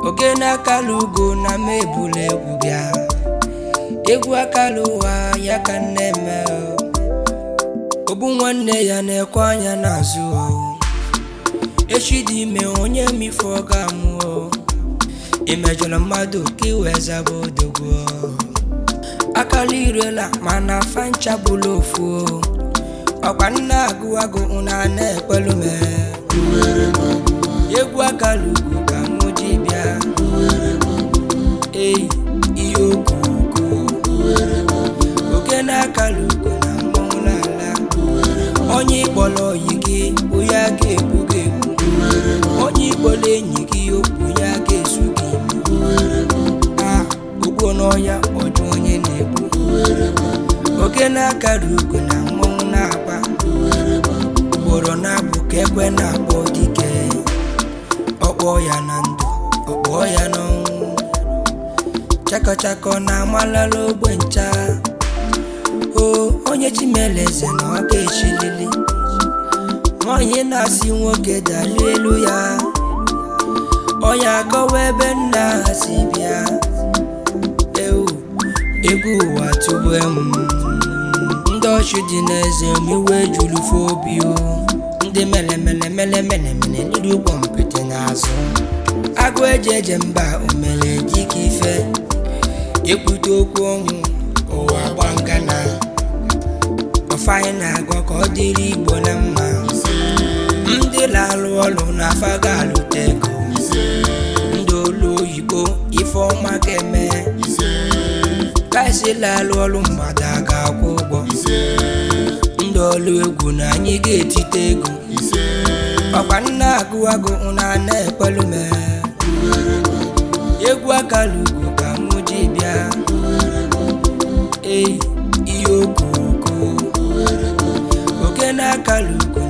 Ogene akala ugo na m ebula egwu bịa. Egwu akala ụwa ya ka nne eme. Ogbu nwanne ya na-ekwe anya n'azụ o. Echi dị ime onye mmife ọ ga-amụ o. Imejọrọ mmadụ ka iwee zaba odogwu o. Akala irela mana fancha bụla ofu o. Ọkwa nna agụ agụ na na-ekwelu me. Egwu akala ugo ka mụ ji bịa. Ei, ihe okoko. Ogene akala ugo na mmọnwụ n'ala. Onye ịkpọrọ oyi gị bụ ya ga-egbu gị egbu. Onye ịkpọrọ enyi gị okwu ya ga-esu gị imi. A ogbuo n'ọhịa ọjụ onye na-egbu. Ogene akara ugo na mmọnwụ na-agba. Ugboro na-abụ ka ekwe na-akpọ dike. Ọkpọ ya na ndụ, ọkpọ ya n'ọnwụ. Chakọchakọ na-amalala ogbe ncha. O onye chimeleze na ọ ga-echilili. Nwanyị na-asị nwoke dalie elu ya. Onye akọwa ebe nna ha si bịa. Ewu, egwu ụwa tụgbe m. Ndị ọchị dị n'eze m iwe juru fe obi o. Ndị mele mele mele mele mele n'iru ụgbọ mpete n'azụ. Agụ eje eje mba omere dịka ife. Ekwute okwu ọnwụ ụwa gba ngana. Ọfọ anyị na-agọ ka ọ dịrị Igbo na mma. Ndị na-alụ ọlụ na afa ga-alụta ego. Ndị olu oyibo ife ọma ga-eme. Gaịsị na-alụ ọlụ mgbada ga-akwụ ụgwọ. Ndị ọlụ egwu na anyị ga-etite ego. Ọkwa nna agụ agụ na na-ekwelu me. Egwu akala ugo ka mụ ji bịa. Ei, ihe okoko. Ogene akala ugo